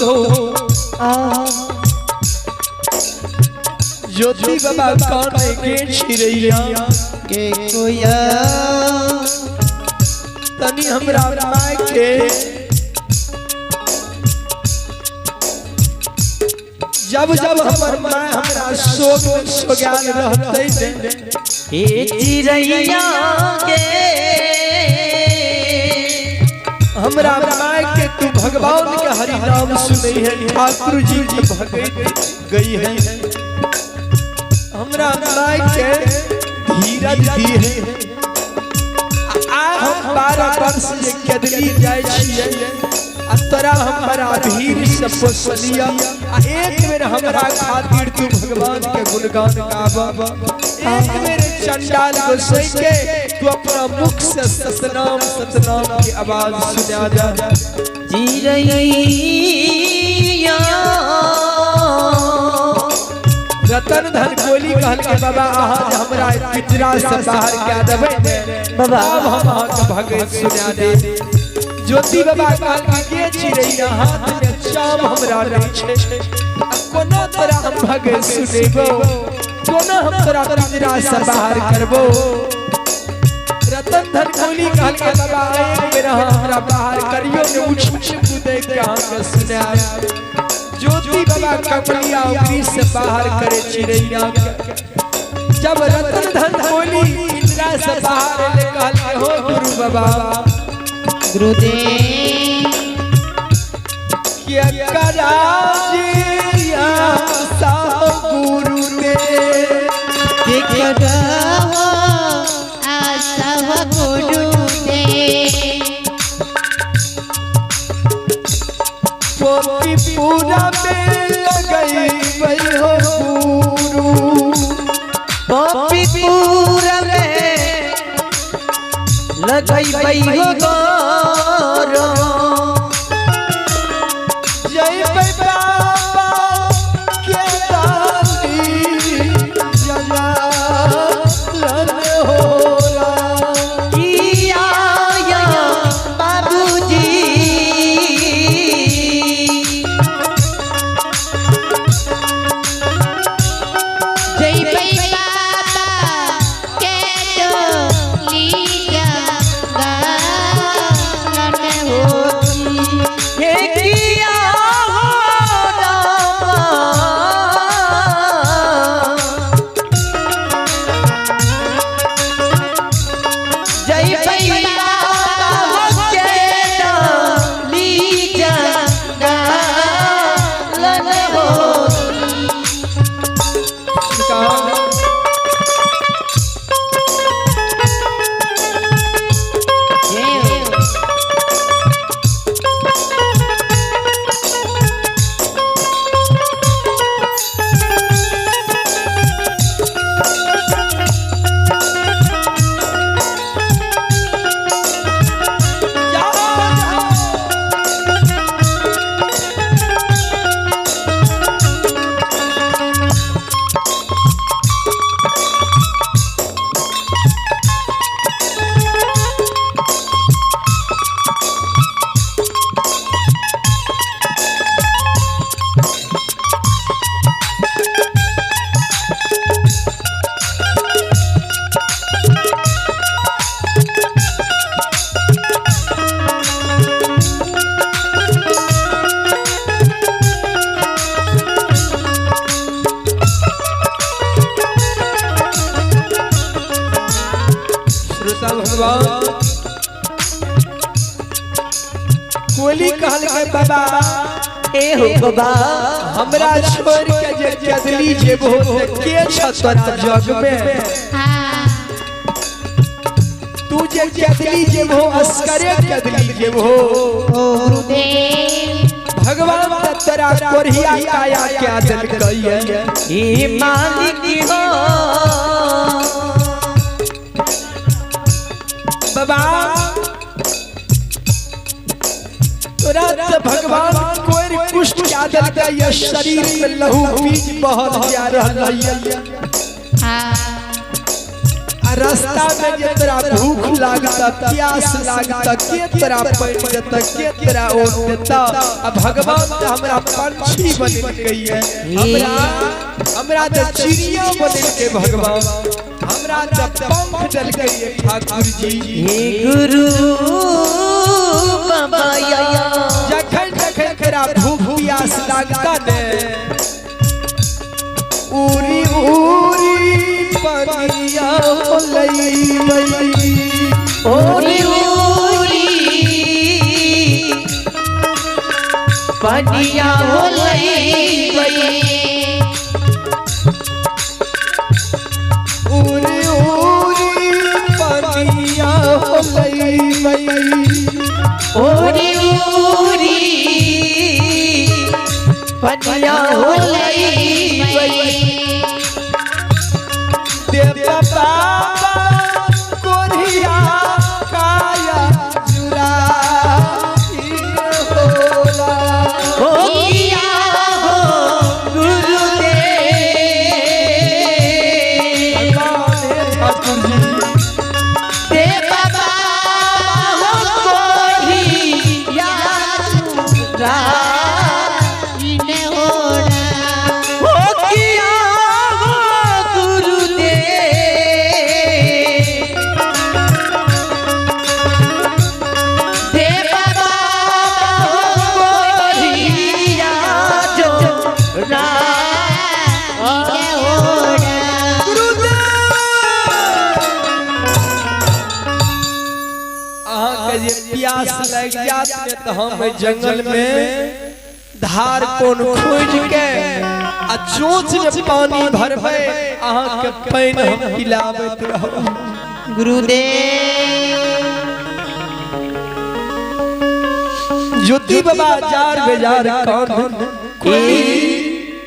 हो। ज्योति बाबा कौन के चिड़ैया के कोया तनी हमरा माय के जब जब हमर माय हमरा शोक में सोगाल रहतै ने, हे चिड़ैया के हमरा माय के तू भगवान के हरि नाम सुनै है, ठाकुर जी के भगत गई है, हमरा माय के धीरज दी है। आ हम 12 वर्ष जे केदली जाइ छियै आ तोरा हमरा भीड़ से पोसलिया, आ एक बेर हमरा खातिर तू भगवान के गुणगान गाब, एक बेर चंडाल गोसाई के तू अपना मुख से सतनाम सतनाम की आवाज सुना जा। चिड़ैया रतन धन कोली कहल के बाबा अहाँ जे हमरा पिंजरा से बाहर कए देबै बाबा। तब हम अहाँके भगत सुना देब। ज्योति बाबा कहल के चिड़ैया हाथ में चाम हमरा नहि छै, आ कोना तोरा हम भगत सुनेबो, कोना हम तोरा पिंजरा से बाहर करबो। रतन धन कोली कहल के बाबा एक बेर अहाँ हमरा बाहर करियो ने उछल कूदे के अहाँके सुनायब। ज्योति बाबा कमलिया उंगली से बाहर करे चिड़ैया के। जब रतन धन कोली पिंजरा से बाहर ले कहल के हो गुरु बाबा गुरुदेव क्या कराजिया सा गुरुदेव के करहो आशा गुरुदेव पोती पूरा में लगई वही हो गुरु पपीपुर में लगई हो गोरो जय बाबा के डाली जलालन हो किया या बाबूजी जय बाबा के डोली गालन हो। हे किया हो रामा जय बाबा के डाली जलालन हो। जय हो। श्रोता भगवान कोली कहल के बाबा ए हो बाबा हमरा छोड़ के जे केदली जेबो ते के छ तोरा जग में, हाँ तू जे केदली जेबो अस्करे केदली जेबो। गुरुदेव भगवान त तोरा कोरिया काया क्या देलकै। हे मालिक हो बाबा तोरा त भगवान कोर कुष्ठ क्या देलकै, ये शरीर में लहू बीज बहल जा रहल है। हाँ आ रास्ता में जे तोरा भूख लागता, प्यास लागता, के तोरा पानि देता, के तोरा ओन देता। आ भगवान तऽ हमरा पंछी बनेलकै है, हमरा हमरा तऽ चिड़िया बनेलकै भगवान, हमरा तऽ पंख देलकै है ठाकुर जी। हे गुरु बाबा या जखन जखन तोरा भूख प्यास लागता ने, उरी उरी पनिया लईबै, ओरी ओरी पनिया होलई। उरी उरी पनिया लईबै, ओरी ओरी पनिया होलई। देव बाबा कोरिया काया जुरा होला। हो किया हो गुरुदेव, भगवान हे ठाकुर जी, दे बाबा हो कोढ़िया चूड़ा। हो किया हो गुरुदेव, दे बाबा हो कोढ़िया चूड़ा। अहाँके जे प्यास लागि जात ने तऽ हम एहि जंगल में धार कोन खोजि के आ चोंच में पानी भरबै, अहाँके पानि हम पिलाबैत रहब। गुरुदेव ज्योति बाबा जार बेजार कान कोई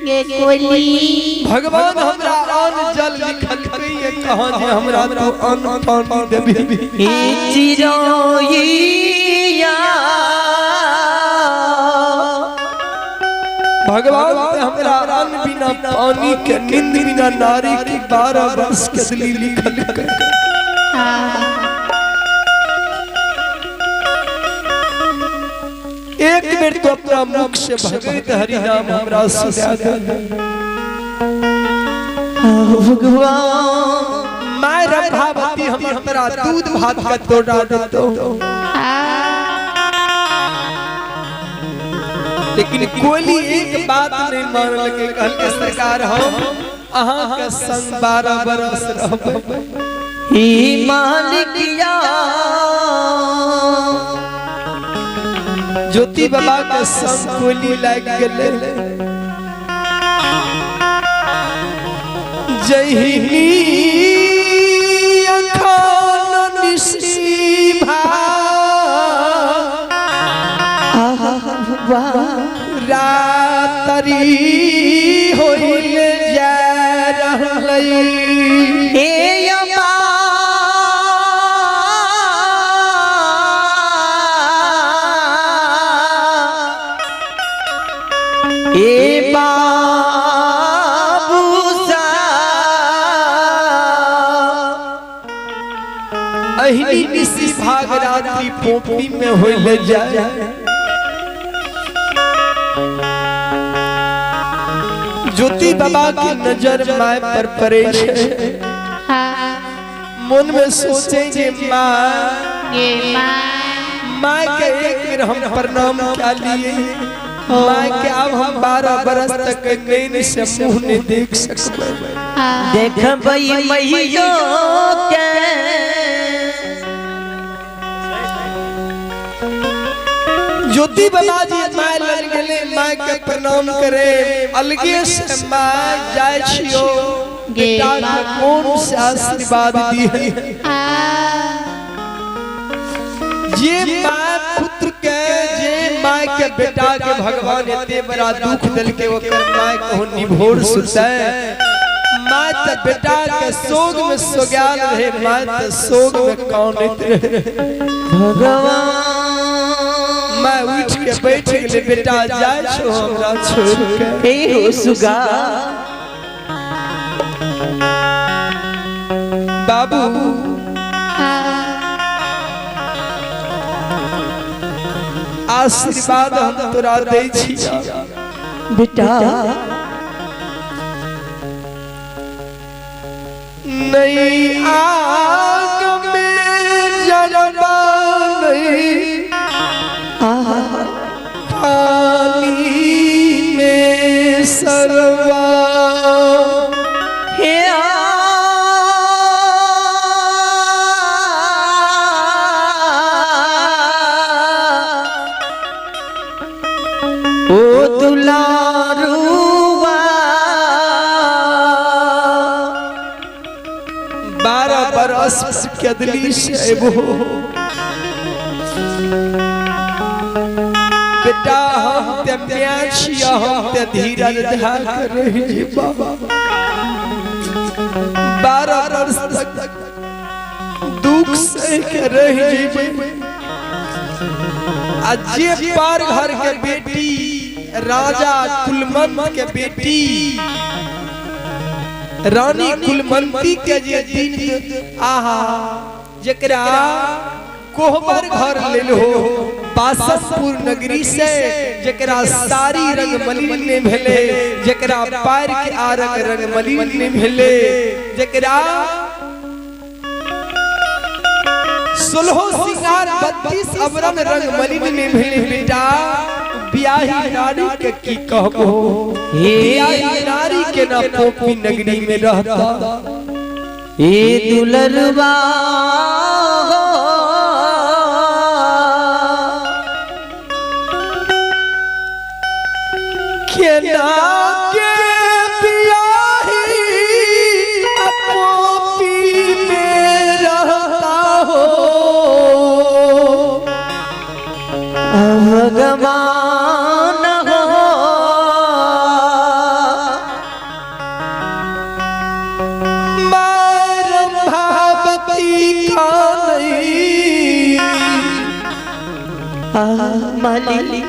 गे कोली भगवान हमरा अन्न जल लिखलकै ये, कहाँ जे हमरा तू अन्न पानी देबी। हे चिरौइया भगवान ते हमरा अन्न बिना पानी के, नींद बिना नारी के 12 वर्ष के दिली लिखलकै। एक बेर तो अपना मुख से भगवत हरि नाम हमरा सुना दे। भगवान my Rambhavati हमर तोरा दूध भात के तोड़ा देतो, लेकिन कोली एक बात नहीं मानलकै, कहलकै सरकार हम अहाँ के संग 12 बरस रहबै। ही मालिकिया ज्योति बाबा के संग कोली लागि गेलै। जहिनी अखान निशिभा रातरी होइल जा रहलै। हे अम्बा हे बाबू सा अहिनी निशि भाग रात्रि पोपी में होइल जाए। ज्योति बाबा की नजर my पर पड़े छै, मन में सोचे जे माँ गे माँ माँ के एक बेर हम प्रणाम क्या लिए, माँ के अब हम 12 बरस तक नैन से मुंह नहीं देख सकबै। देखबै मैयो के ज्योति बाबा जी my लग गेले, my के प्रणाम करे, अलगे से my जाय छियो बेटा के कौन से आशीर्वाद दी है। जे my पुत्र के, जे my के बेटा के भगवान एते बड़ा दुख देलकै, ओकर my कहूँ निभोर सुतै। My त बेटा के सोग में सोगाल रहे, my त सोग में कानैत रहे। भगवान मैं उठ के बैठ गेले, बेटा जाय छो हमरा छोड़ के। हे हो सुगा बाबू आशीर्वाद हम तोरा दै छी। बेटा नहीं आग में जलवा, नहीं पानी में सरवा। हे ओ दुलारुआ, 12 बरस कदली से अबो बेटा, हम ते म्या छिया, हम ते धीरज धार कर रही जी बाबा। 12 बरस तक दुख सह के रह जीबे। आ जे पार घर के बेटी, राजा कुलमंत के बेटी रानी कुलमंती के जे दिन आहा, जकरा कोहबर घर लेल हो बासनपुर नगरी से, जकरा सारी रंग मलिन ने भेले, जकरा पैर के आरंग रंग मलिन ने भेले, जकरा 16 सिंगार 32 अवरन रंग मलिन ने भेले, बेटा बियाही नारी के की कहबो, बियाही नारी के ना पोपी नगरी में रहता। ए दुलरवा हो, केना के बियाही पोपी में रहता हो। भगवान हो, मार भावती का नहीं माली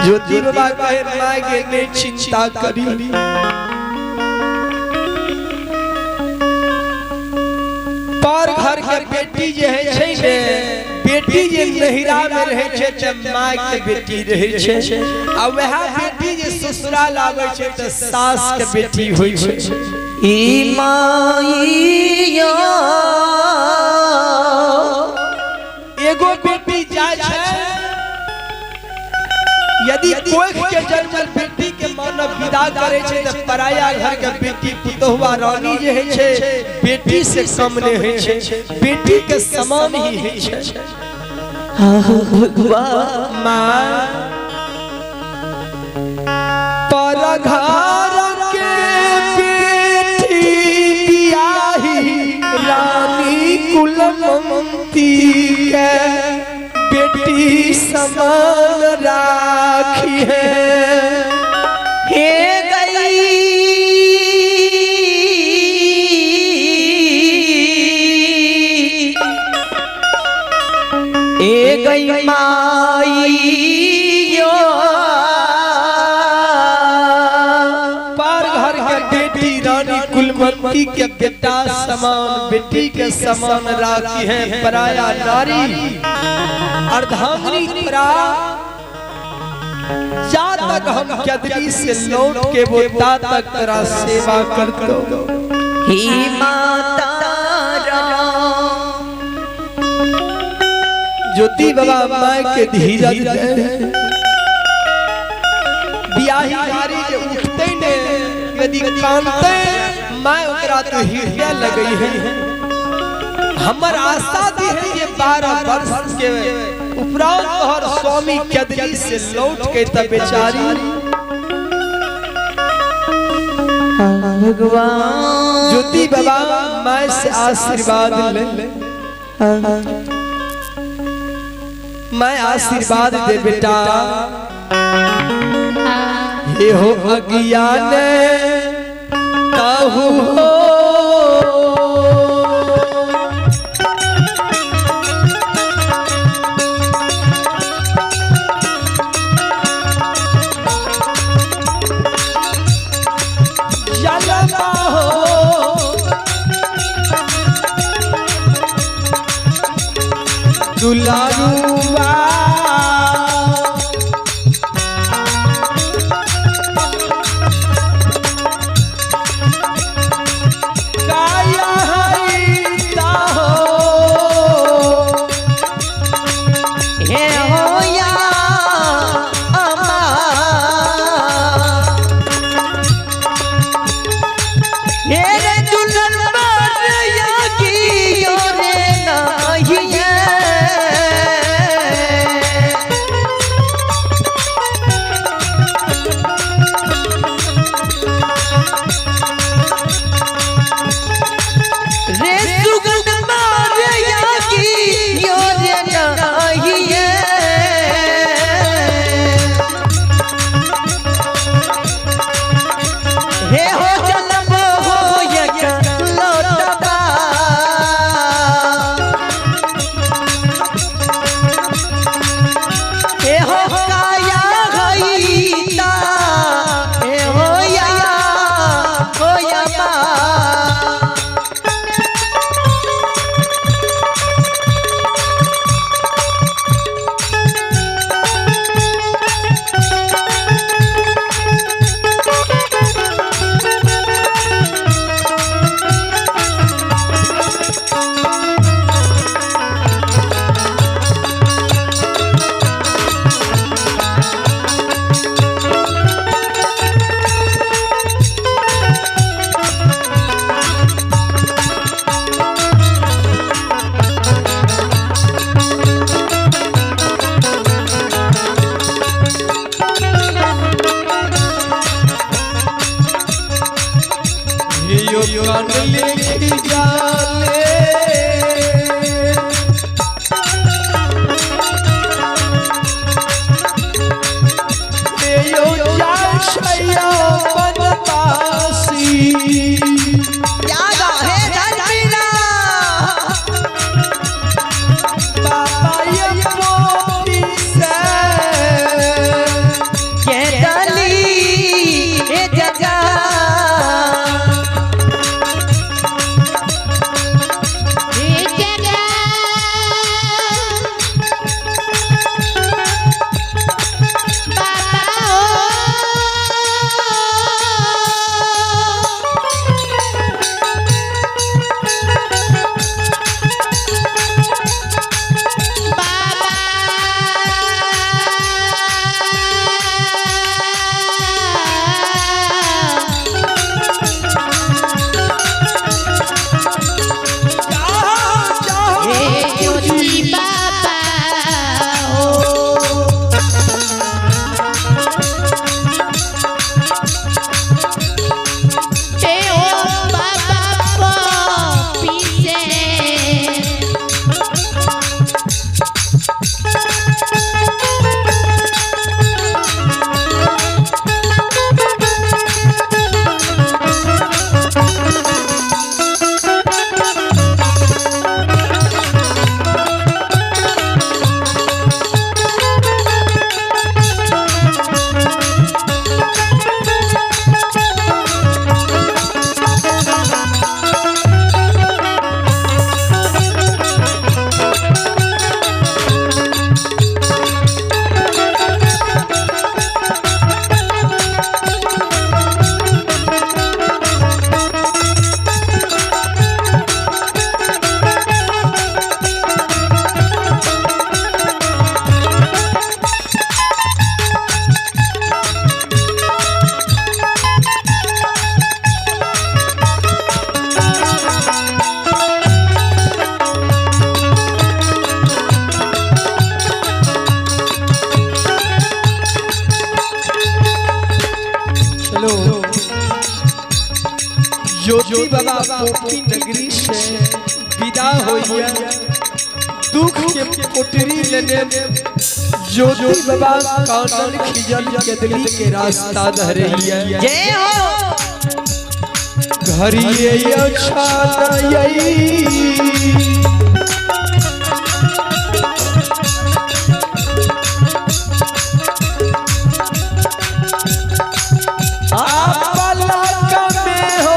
ज्योति बाबा कहे माँ के नहीं चिंता करी, पर घर के बेटी जे है छै ने, बेटी जे नहिरा में रहे छै ते माँ के बेटी रहे छै, आ वह बेटी जे ससुराल आवे छै ते सास के बेटी होई छै। ई माइया एगो बेटी जाय छै, यदि कोख के जन्मल बेटी के मानव विदा करे छै त पराया घर के बेटी पुतोहुआ रानी जे है छै बेटी से कम नहीं है छै, बेटी के समान ही है छै। भगवान माँ पर घर के बेटी बियाही रानी कुलमंती के बेटी समान राखी है। हे गई ए गई माइयो, पर घर के बेटी रानी कुलमंती के बेटा समान बेटी के समान राखी है। पराया नारी अर्धांगिनी परा जा तक हम कदली से लौट के वो ता तक तेरा सेवा कर दो। ही माता राम ज्योति बाबा माँ के धीरज दे। बियाही नारी जे उठते ने यदि कानते माँ ओकरा तो हृदय लगई है। हमर आशा दी है ये 12 वर्ष के उपरांत तोहर स्वामी कदली से लौट के तब बेचारी भगवान ज्योति बाबा माँ से आशीर्वाद ले, मैं आशीर्वाद दे बेटा। हे हो अज्ञान काहू हो, जलवा हो दुलारुआ। काया हईता हो हे हो या अम्मा। हे रे दुल्हन बर या की यो रे नाही है। रे सुगंध मार या की यो रे नाही है। हे हो जन्म हो यक लौटबा। हे हो काया हईता, हे हो या हो या मा। यो कान लेके जाले यो जाशया बनवासी। याद है धर्मीरा। बाबा ये मोती से के डली ए जगा। हे जगा बाबा ओ। बाबा जाओ जाओ हे ज्योति बाबा ओ। हे ओ बाबा पी से। चलो ज्योति बाबा पोपी नगरी से विदा हो गया। दुख के पोटरी लेने ज्योति बाबा कानन खिजल केदली के रास्ता धरे है। जय हो। घरिये छानयई आपलक में हो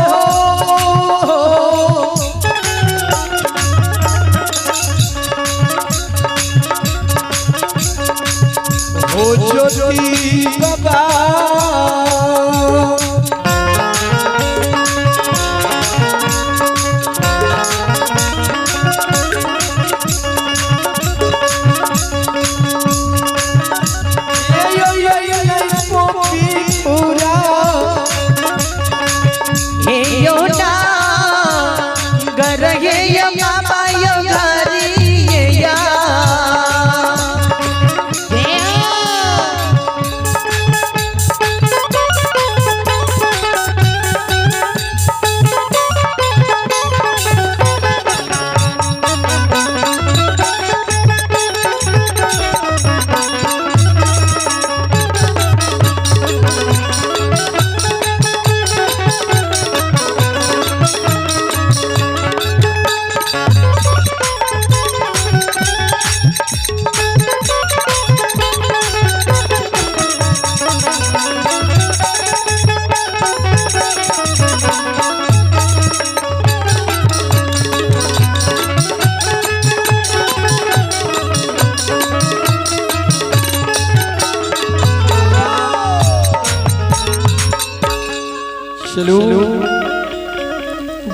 चलू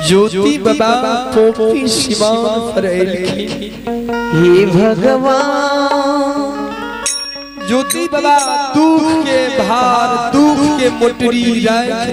ज्योति बाबा पोपी सीमान पर एलखिन। हे भगवान, ज्योति बाबा दुख के भार, दुख के मोटरी राख।